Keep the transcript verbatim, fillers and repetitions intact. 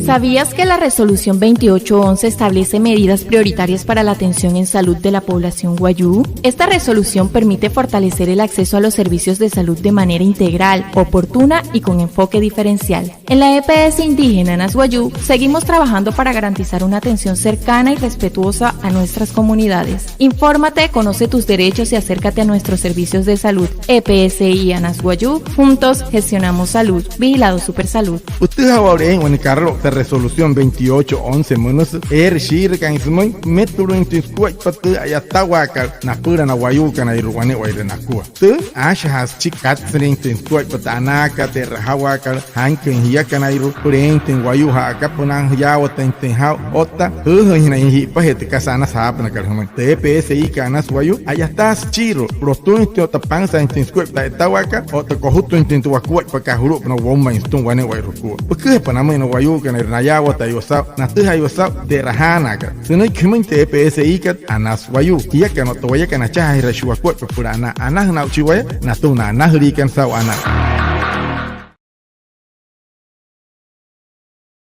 ¿Sabías que la resolución veintiocho once establece medidas prioritarias para la atención en salud de la población wayuu? Esta resolución permite fortalecer el acceso a los servicios de salud de manera integral, oportuna y con enfoque diferencial. En la EPS indígena Anas Wayuu seguimos trabajando para garantizar una atención cercana y respetuosa a nuestras comunidades. Infórmate, conoce tus derechos y acércate a nuestros servicios de salud. EPSI Anas Wayuu, juntos gestionamos salud. Vigilado Supersalud. Pütüjaa wa'u eein wane karaloukta resolución veintiocho once münüsü, eere shiirakaain sümüin, metuluinjatüin sukuaippa tü a'yatawaakat napüla na wayuukanairua wane'ewai nakua. Tü, aashajaa süchi katsüinjatüin sukuaippa tü anaakat, tü e'rajawaakat, jainküin jiakanairua, süpüla eeinjatüin wayuu ja'aka, süpüla anain jiyaawatüinjatüin saa'u, otta jüüjüinjanain ji'ipajee tü kasa anasü jaapünakat jümüin. Tü EPSIkat Anas Wayuu, a'yataa süchiirua lotüinjatüin otta pansaainjatüin sukuaippa tü a'yatawaakat otta kojutüinjatüin tü wakuaippakat julu'upünaa woumain sütüma wane'ewai sukua. Püküjapa namüin na wayuukanairua, nayaawatajaiwa saa'u, natüjaiwa saa'u tü e'rajaanaakat. Sünüiki jümüin tü EPSIkat Anas Wayuu, jiakana otta wayakana achajaajiraashii wakuaippa süpüla anaa. Anajüna aa'uchii waya natüma na anajüliikana saa'u anaa.